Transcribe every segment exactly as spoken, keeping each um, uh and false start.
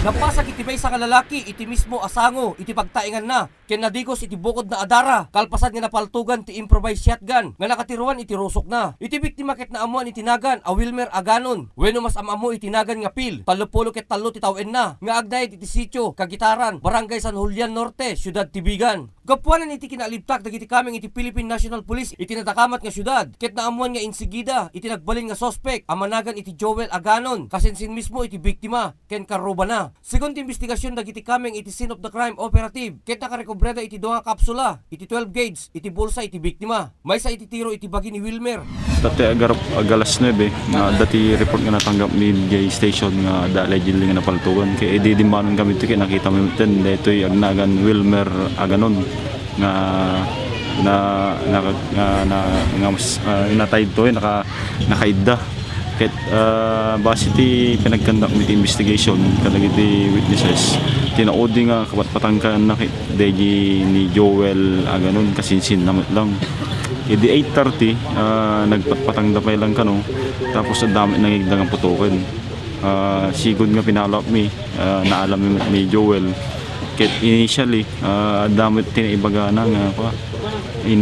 Napasak iti maysa nga lalaki iti mismo a sango iti pagtaenganna ken nadigos iti bukodna a dara kalpasan nga napaltogan ti improvised shotgun nga nakatiruan iti rusokna. Iti biktima ket naammuan iti nagan a Wilmer Aganon wenno mas am-ammo iti nagan nga Phil, tallopulo ket tallo ti tawenna nga agnayad iti sitio Kagitaran, Barangay San Julian Norte, Siudad ti Vigan. Gapuanan iti kinalibtak dagiti kameng iti Philippine National Police iti nadakamat nga siudad ket naammuan nga insigida iti nagbalin nga suspek a managan iti Joel Aganon, kasinsin mismo iti biktima ken karrubana. Segun ti imbestigasion dagiti kameng iti scene of the crime operative ket nakarekobrada iti dua nga kapsula iti twelve gauge iti bulsa iti biktima. Maysa iti tiro iti bagi ni Wilmer. Dati agarap agalas nuebe nga dati report nga natanggap mi diay station nga adda allegedly nga napaltogan. Kay idi dimmanon kami iti kay nakita mi ten daytoy agnagan Wilmer Aganon nga na, na, nga, na, nga mas, ah, inatay to, eh, naka, nakaidda. Ket, ah, base ti pinagkandak mi ti investigation kadagiti witnesses, ti naudi nga kapatpatangkanna ket daydi ni Joel Aganon, kasinsinna met lang. Idi eight thirty, ah, nagpatpatangda pay lang kano, tapos adda met nangigda nga putoken. Ah, sigud nga pinalawak mi, ah, naalam mi met ni Joel. Ket initially, ah, adda met ti naibagana nga, kua, in,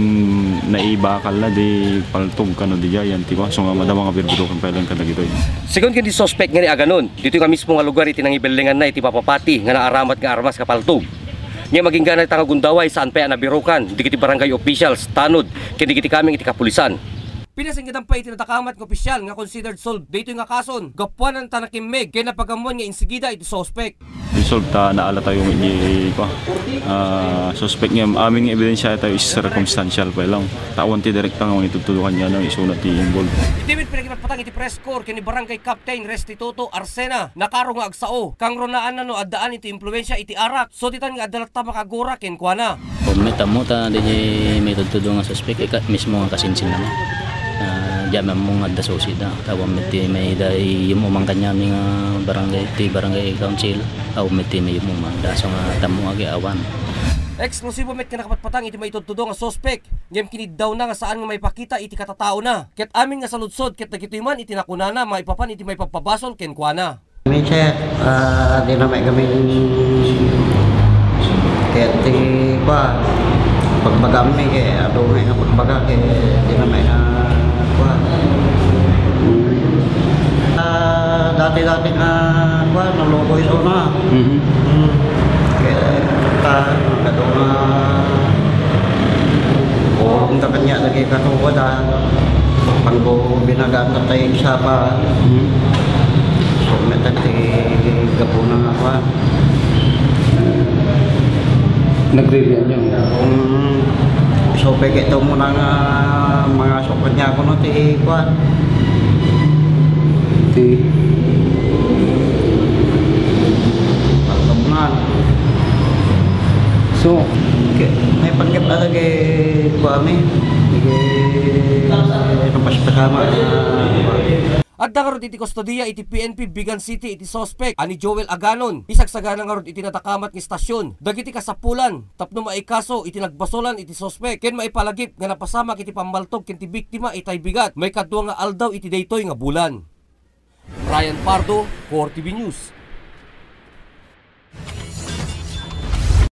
naibakalna di paltog kano di jayan, ti kua, so nga madama nga birbirokan pay lang kadagitoy. Segun ken di suspek nga ni Aganon, ditoy nga mismo nga lugar iti nangibellenganna iti mapapati nga naaramat nga armas nga paltog. Ngem agingga dayta nga gundaway, saan pay a nabirokan dagiti barangay officials, tanod ken dagiti kameng iti kapulisan. Pinasengedan pay iti nadakamat nga opisyal nga considered solved daytoy nga kason gapuanan ta nakimmeg ken napagammoan nga insigida iti suspek. Resolve ta naala tayo nga iti, kua, ah, suspek nga amin nga ebidensya tayo is circumstantial pa lang. Tawan ti direkta nga mangitudtudo kaniana nga isuna ti involved. Iti met pinakipatpatang iti press corps ken ni Barangay Captain Restituto Arsena, nakaro nga agsao, kangrunaanna no addaan iti impluensia iti arak, suditan nga adda latta makagura kenkuana. Kung may tamo ta di maitudtudo nga suspek, ika mismo nga kasinsin naman. Ah, di ammo nga adda susi da. Tawan met ti may da iyum-uman kaniami nga barangay, ti barangay council. Awan met ti may iyum-uman da. So nga tamo agi awan. Eksklusibo met nga nakapatpatang iti maitudtudo nga suspek, ngem kiniddawna nga saan nga maipakita iti katataona. Ket amin nga saludsod ket dagitoy man iti nakunana maipapan iti maipabpabasol kenkuana. Minsan, ah, di na may gamin, kaya ti, kua, pagbagam mi, kaya adu nga nga pagbaga, kaya di na may nga, kua. Mm. Ah, dati-dati nga, kua, nalukoy so na. Mhm. Mm. Kaya, ta, nagado nga, Urong ta kanya lagi katuwad, ah. Panggo binagaan ta tayo isapa. Mhm. So, meta ti gapuna nga kwan. Nagririan niyo? Mm. So, peke to muna nga mga sukat niya kuno ti kwan. Ti. Pagkapunan. So, Ke-, may panggap talaga, eh, kuami. Sige, napaspasama. Adda ngarud iti kustodiya iti P N P Vigan City iti suspek a ni Joel Aganon. Isagsagana ngarud iti nadakamat nga istasyon dagiti kasapulan tapno maikaso iti nagbasolan iti suspek ken maipalagip nga napasamak iti pammaltog ken ti biktima itay bigat maikadua nga aldaw iti daytoy nga bulan. Ryan Pardo, Core T V News.